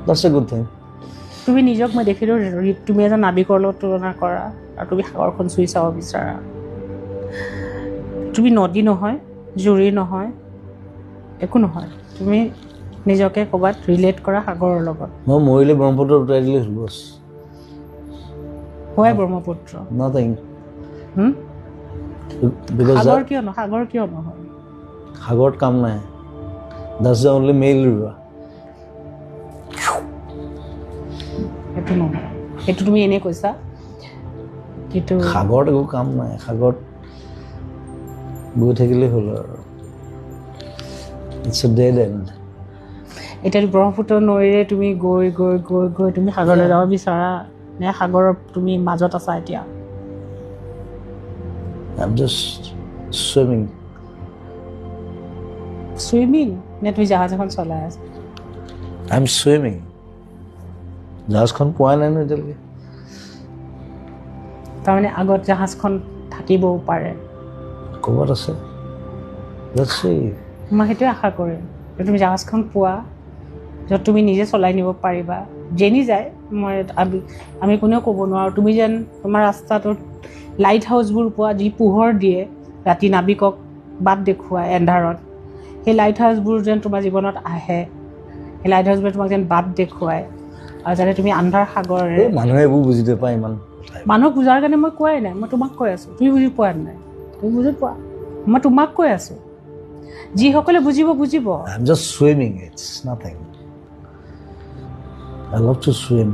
That's a good thing. তুমি নিজক মই দেখিলোঁ, তুমি এজন নাবিকৰ লগত তুলনা কৰা আৰু তুমি সাগৰখন চুই চাব বিচাৰা। তুমি নদী নহয়, জুৰি নহয়, একো নহয়, তুমি নিজকে ক'ৰবাত ৰিলেট কৰা সাগৰৰ লগত। মই মৰিলে ব্ৰহ্মপুত্ৰত উটাই দিলে হ'ল, বছ। হোৱাই ব্ৰহ্মপুত্ৰ? নাথিং। হুম? Because সাগৰ কিয় নহয়? সাগৰ কিয় নহয়? সাগৰত কাম নাই। That's the only male river. সেইটো নহয়, সেইটো তুমি এনেই কৈছা। কিন্তু সাগৰত একো কাম নাই, সাগৰত গৈ থাকিলেই হ'ল আৰু। It's a dead end. এতিয়া ব্ৰহ্মপুত্ৰ নৈৰে তুমি গৈ গৈ গৈ গৈ তুমি সাগৰলৈ যাব বিচাৰা নে সাগৰৰ তুমি মাজত আছা এতিয়া? I am just swimming. Swimming নে তুমি জাহাজ এখন চলাই আছা? I am swimming. জাহাজখন পোৱা নাই নহয় এতিয়ালৈকে। তাৰমানে আগত জাহাজখন থাকিবও পাৰে। ক'ৰবাত আছে। Let's see. মই সেইটোৱে আশা কৰিম যে তুমি জাহাজখন পোৱা, য'ত তুমি নিজে চলাই নিব পাৰিবা। যেনি যায়, মই আমি কোনেও ক'ব নোৱাৰোঁ। তুমি যেন তোমাৰ ৰাস্তাটোত লাইট হাউচবোৰ পোৱা, যি পোহৰ দিয়ে ৰাতি নাবিকক বাট দেখুৱায় এন্ধাৰত, সেই লাইট হাউচবোৰ যেন তোমাৰ জীৱনত আহে, সেই লাইট হাউচবোৰে তোমাক যেন বাট দেখুৱায় আৰু যাতে তুমি আন্ধাৰ সাগৰেৰে এই মানুহে এইবোৰ বুজি নাপায় ইমান। মানুহক বুজাৰ কাৰণে মই কোৱাই নাই, মই তোমাক কৈ আছোঁ। তুমি বুজি পোৱা নাই? তুমি বুজি পোৱা, মই তোমাক কৈ আছোঁ। যিসকলে বুজিব বুজিব। I am just swimming, it's nothing. I love to swim.